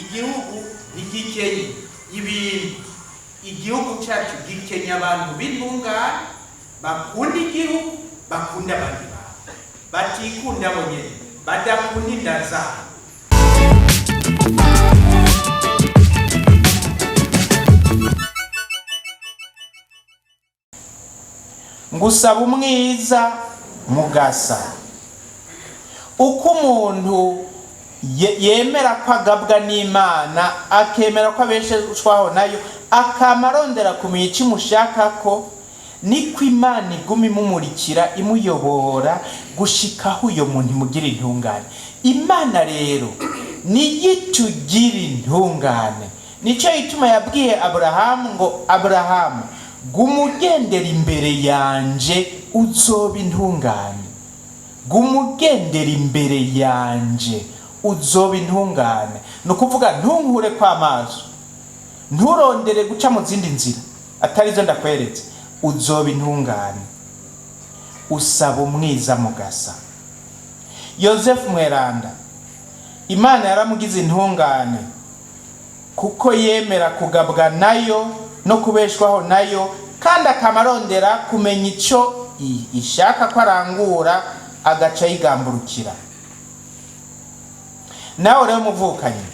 Igihugu ntigikenye ibintu, igihugu cyacu gikenya abantu b'intungane, bakunda igihugu, bakunda abandi bantu, batikunda bo nyene, badakunda inda zabo. Ngusaba umwiza mugasa. Uko umuntu yemera ko agabwa n'Imana, akemera ko abeshejwaho nayo, akama arondera kumenya icyo imushaka ko, niko Imana iguma imumurikira, imuyobora gushikaho uyo muntu imugira intungane. Imana rero niyo itugira intungane. Nicyo gituma yabwiye Aburahamu ngo: Aburahamu, guma ugendera imbere yanje uzoba intungane. Guma ugendera imbere yanje uzoba intungane. Ni ukuvuga ntunkure kw'amaso, nturondere guca mu zindi nzira atari zo ndakweretse, uzoba intungane. Usaba umwiza mugasa. Yosefu Mweranda, Imana yaramugize intungane kuko yemera kugabwa nayo no kubeshwaho nayo, kandi akamarondera kumenya icyo ishaka ko arangura, agaca yigamburukira. Nawe rero muvukanyi,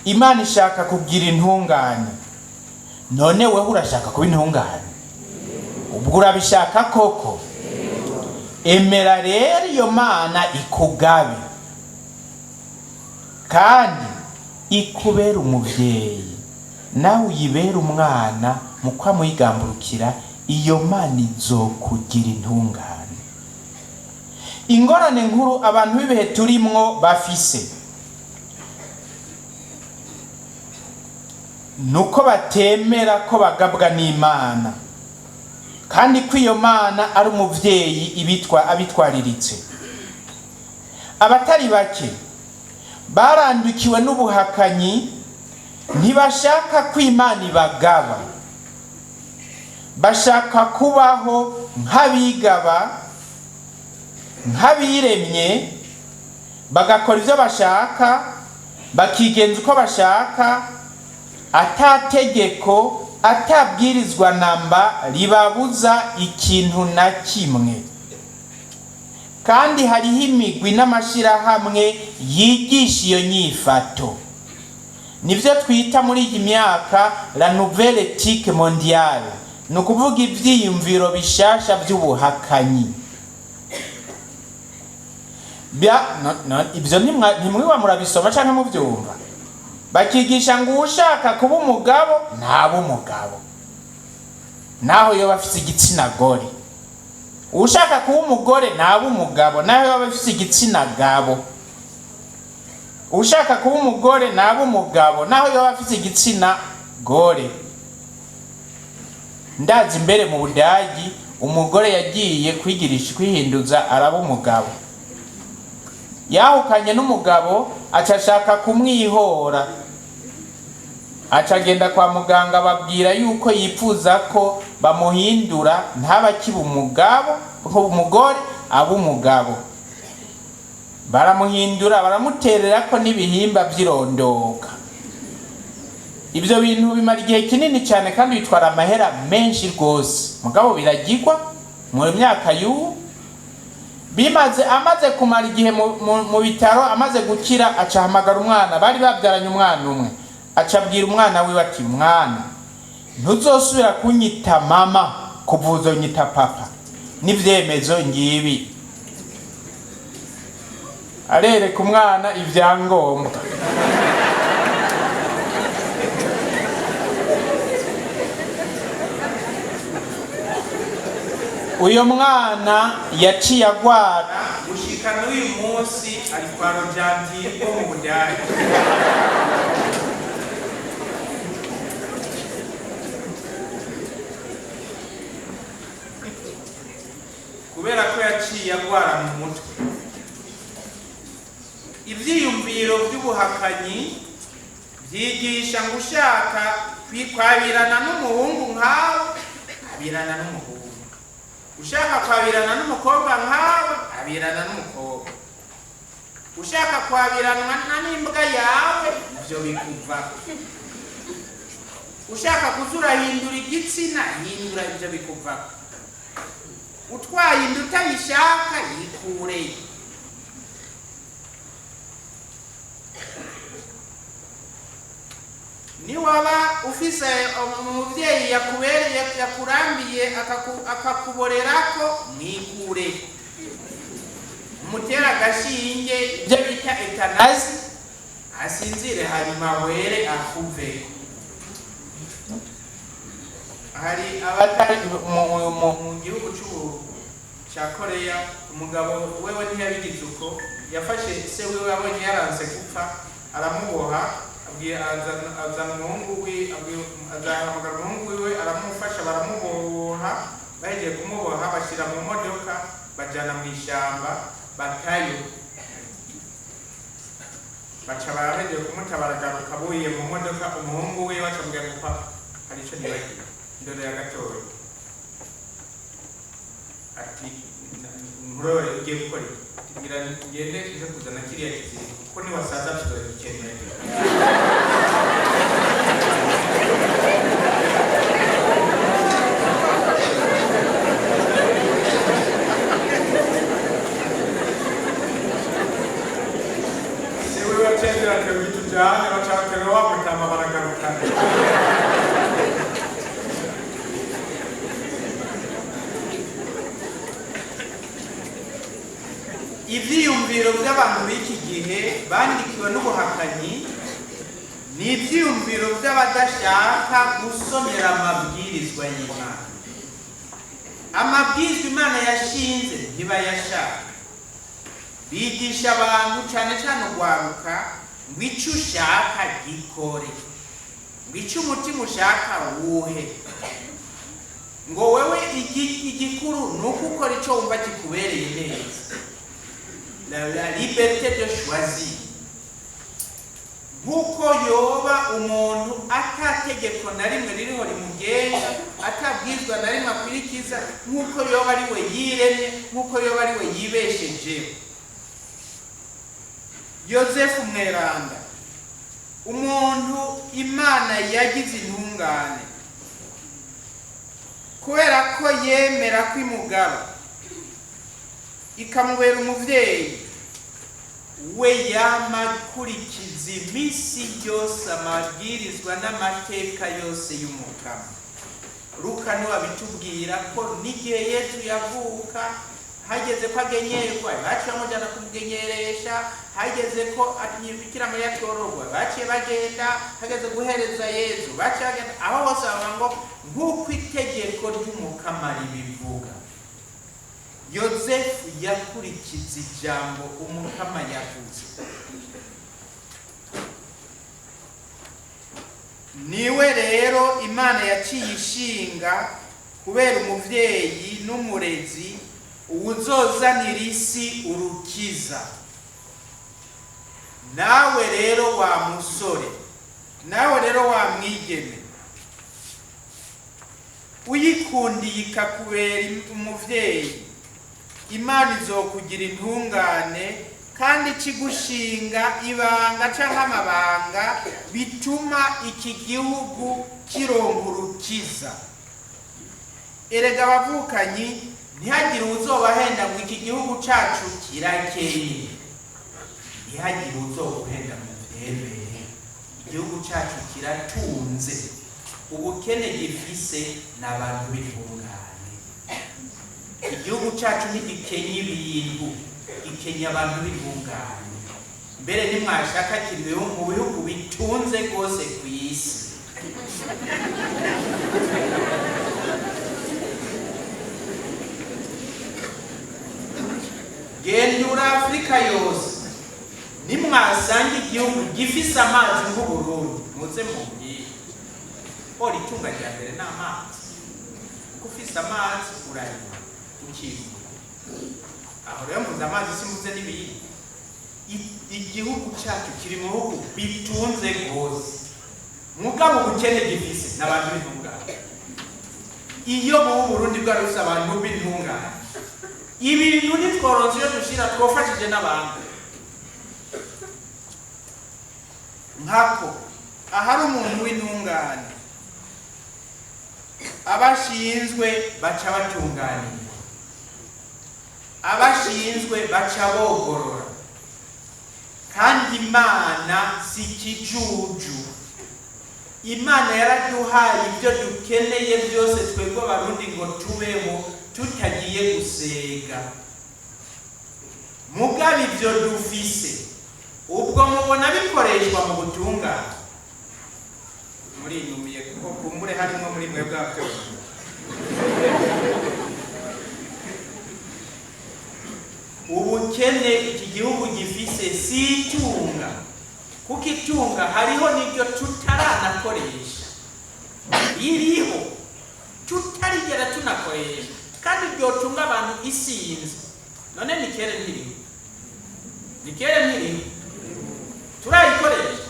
Imana ishaka kugira intungane. None wewe urashaka kuba intungane? Ubwo urabishaka koko? Emera rero iyo Mana ikugabe kandi ikubera umuvyeyi, nawe uyibera umwana. Mu kwamuyigamburukira, iyo Mana izokugira intungane. Ingorane nkuru abantu b'ibihe turimwo bafise nuko batemera ko bagabwa n'Imana, kandi ko iyo Mana ari umuvyeyi ibitwa abitwariritse. Abatari bake barandukiwe n'ubuhakanyi, ntibashaka ko Imana ibagaba, bashaka kubaho nk'abigaba, nk'abiremye, bagakora ivyo bashaka, bakigenza uko bashaka, atategeko atabwirizwa namba ribabuza ikintu na kimwe. Kandi hariho imigwi n'amashirahamwe yigisha iyo nyifato. Nivyo twita muri iyi myaka la nouvelle éthique mondiale, ni ukuvuga ivyiyumviro bishasha vy'ubuhakanyi. Ivyo ntimwiba murabisoma canke muvyumva. Bakigisha ngo ushaka kuba umugabo ntabe umugabo, naho yoba afise igitsina gore. Ushaka kuba umugore ntabe umugabo, naho yoba afise igitsina gabo. Ushaka kuba umugore ntabe umugabo, naho yoba afise igitsina gore. Ndazi imbere mu Budagi umugore yagiye kwigirisha kwihinduza araba umugabo, yahukanye n'umugabo aca ashaka kumwihora, aca agenda kwa muganga babwira yuko yipfuza ko bamuhindura ntaba akiba umugabo, umugore aba umugabo. Baramuhindura, baramuterera ko n'ibihimba vy'irondoka. Ivyo bintu bimara igihe kinini cyane kandi bitwara amahera menshi rwose, mugabo biragirwa mu myaka y'ubu. Bimaze amaze kumara igihe mu bitaro, amaze gukira, aca ahamagara umwana bari babyaranye, umwana umwe, aca abwira umwana wiwe ati: mwana, ntuzosubira kunyita mama, kuva uzonyita papa, n'ivyemezo ngibi. Arereka umwana ivyangombwa. Uyo mwana yaciye agwara gushika n'uyu munsi, ari kwa Rojanti wo mu Budage. Kubera ko yaciye agwara mu mutwe. Ivyiyumviro vy'ubuhakanyi vyigisha ngo ushaka kwabirana n'umuhungu nkawe abirana n'umuhungu, ushaka kwabirana n'umukobwa nkawe abirana n'umukobwa, ushaka kwabiranwa na n'imbwa yawe Ivyo bikuvako. Ushaka kuza urahindura igitsina, hindura, ivyo bikuvako. Utwaye inda utayishaka, yikureyo. Niwaba ufise umuvyeyi yakubereye, yakurambiye, akakuborerako, mwikure, umutera agashinge, ibyo bita euthanasie, asinzire, hanyuma were akuveko. Hari abatari mu gihugu ca Korea, umugabo wewe ntiyabigize uko, yafashe se wiwe abonye yaranse gupfa, aramuboha, abwiye azana umuhungu wi azahamagara umuhungu wiwe, aramufasha, baramuboha. Bahejeje kumuboha, bashyira mu modoka, bajana mu ishyamba, batayo. Baca barahejeje kumuta, baragaruka, buriye mu modoka, umuhungu wiwe acamubwira ngo: "Papa, hari ico nibagiwe, ndorera gatoya." Ati: "Nkurore, ugiye gukora iki?" Ati: "Ngira ngende nje kuzana kiriya kiziriko, kuko niwasaza tuzogikenera." Se wiwe acendera atewe igitujane, baca baterura wa mutama, baragarukana. Ivyiyumviro by'abantu b'iki gihe bandikiwe n'ubuhakanyi ni ivyiyumviro by'abadashaka gusomera amabwirizwa y'Imana. Amabwirizwa Imana yashinze ntibayashaka. Bigisha abantu, cane cane urwaruka, ngo ico ushaka gikore, ngo ico umutima ushaka wuhe, ngo wewe igikuru ni uko ukora ico wumva kikubereye neza, la liberté de choisir, nk'uko yoba umuntu atategeko na rimwe ririho rimugenga, atabwizwa na rimwe akurikiza, nk'uko yoba ari we yiremye, nk'uko yoba ari we yibeshejeho. Yozefu Mweranda, umuntu Imana yagize intungane kubera ko yemera ko imugaba ikamubera umuvyeyi we, yama akurikiza iminsi yose amabwirizwa n'amateka yose y'Umukama. Luka niwe abitubwira ko n'igihe Yesu yavuka, hageze ko agenyerwa, baciye bamujyana kumugenyeresha. Hageze ko Bikira Mariya atororwa, baciye bagenda. Hageze guhereza Yesu, baciye bagenda. Aho hose bavuga ngo nk'uko itegeko ry'Umukama ribivuga. Yozefu yakurikiza ijambo Umukama yavuze. Niwe rero Imana yaciye ishinga kubera umuvyeyi n'umurezi uwuzozanira isi urukiza. Nawe rero wa musore, nawe rero wa mwigeme, uyikundiye ikakubera umuvyeyi, Imana izokugira intungane kandi ikigushinga ibanga canke amabanga bituma iki gihugu kironka urukiza. Erega abavukanyi, ntihagire uwuzobahenda ngo iki gihugu cacu kirakenye. Ntihagire uwuzoguhenda ngo vyemere. Igihugu cacu kiratunze, ubukene gifise ni abantu b'intungane. Igihugu cacu ntigikenye ibintu, gikenye abantu b'intungane. Mbere nimwashaka kiri mu bihugu bitunze rwose ku isi. Gendura Afurika yose, nimwasanga igihugu gifise amazi nk'Uburundi, muze mumbwire. Ora itunga rya mbere ni amazi, kuko ufise amazi urarima ukivura. Aho rero mvuze amazi, simvuze n'ibindi. Igihugu cyacu kiri mu bihugu bitunze rwose, mugabo ubukene gifise n'abantu b'intungane. Iyo mu Burundi bwari bufise abantu b'intungane, ibintu ntitworonse iyo dushira, twofashije n'abandi. Nkako ahari umuntu w'intungane, abashinzwe baca batunganirwa, abashinzwe baca bogorora. Kandi Imana si ikijuju. Imana yaraduhaye ibyo dukeneye byose twebwe Abarundi ngo tubeho tutagiye gusega. Mugabo ibyo dufise, ubwo mubona bikoreshwa mu butungane? Murinumiye kuko kumbure harimo muri mwe bwabyo. Ubukene iki gihugu gifise si itunga, kuko itunga hariho n'ibyo tutaranakoresha, iriho tutarigera tunakoresha, kandi ryotunga abantu isinzi. None nikere ntiriho, nikere ntiriho, turayikoresha?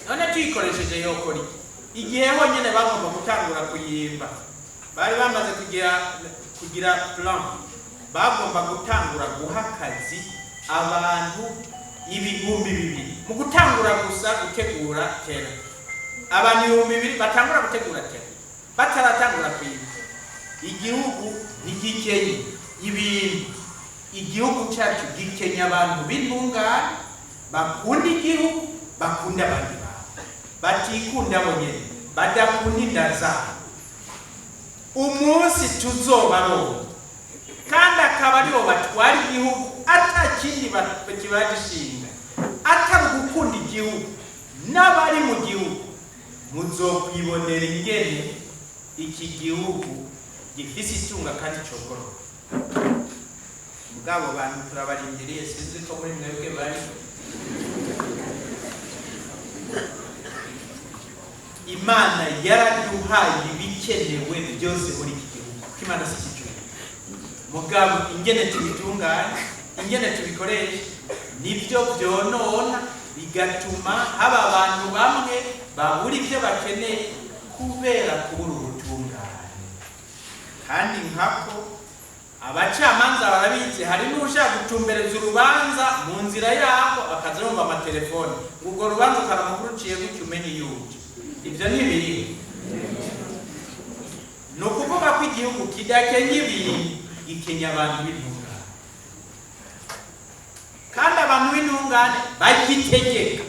None tuyikoresheje yokora iki? Igihe honyine bagomba gutangura kuyimba, bari bamaze kugira plan, bagomba gutangura guha akazi abantu 2000 mu gutangura gusa gutegura tera. Abantu 2000 batangura gutegura tera bataratangura kuyimba. Igihugu ntigikenye ibintu, igihugu cyacu gikenya abantu b'intungane, bakunda igihugu, bakunda abandi bantu, batikunda bonyene, badakunda inda zabo. Umunsi tuzobaronka kandi akaba aribo batwara igihugu, ata kindi kibagishinga atari ugukunda igihugu n'abari mu gihugu, muzokwibonera ingene iki gihugu gifise itunga kandi cogoroka. Mugabo bantu turabarindiriye, sinzi ko muri mwebwe bari. Imana yaraduhaye ibikenewe byose muri iki gihugu, kuko Imana si ikijuju. Mugabo ingene tubitunganya, ingene tubikoresha, nibyo byonona, bigatuma haba abantu bamwe babura ibyo bakeneye kubera kubura ubutungane. Kandi nkako abacamanza barabizi, hari n'ushaka gutumbereza urubanza mu nzira yabo akaza yumva amatelefone, ngo urwo rubanza ukaramuka uruciye gutyo umenye iyo uje. Ibyo ntibiriho. Ni ukuvuga ko igihugu kidakenya ibintu, gikenya abantu b'intungane, kandi abantu b'intungane bagitegeka.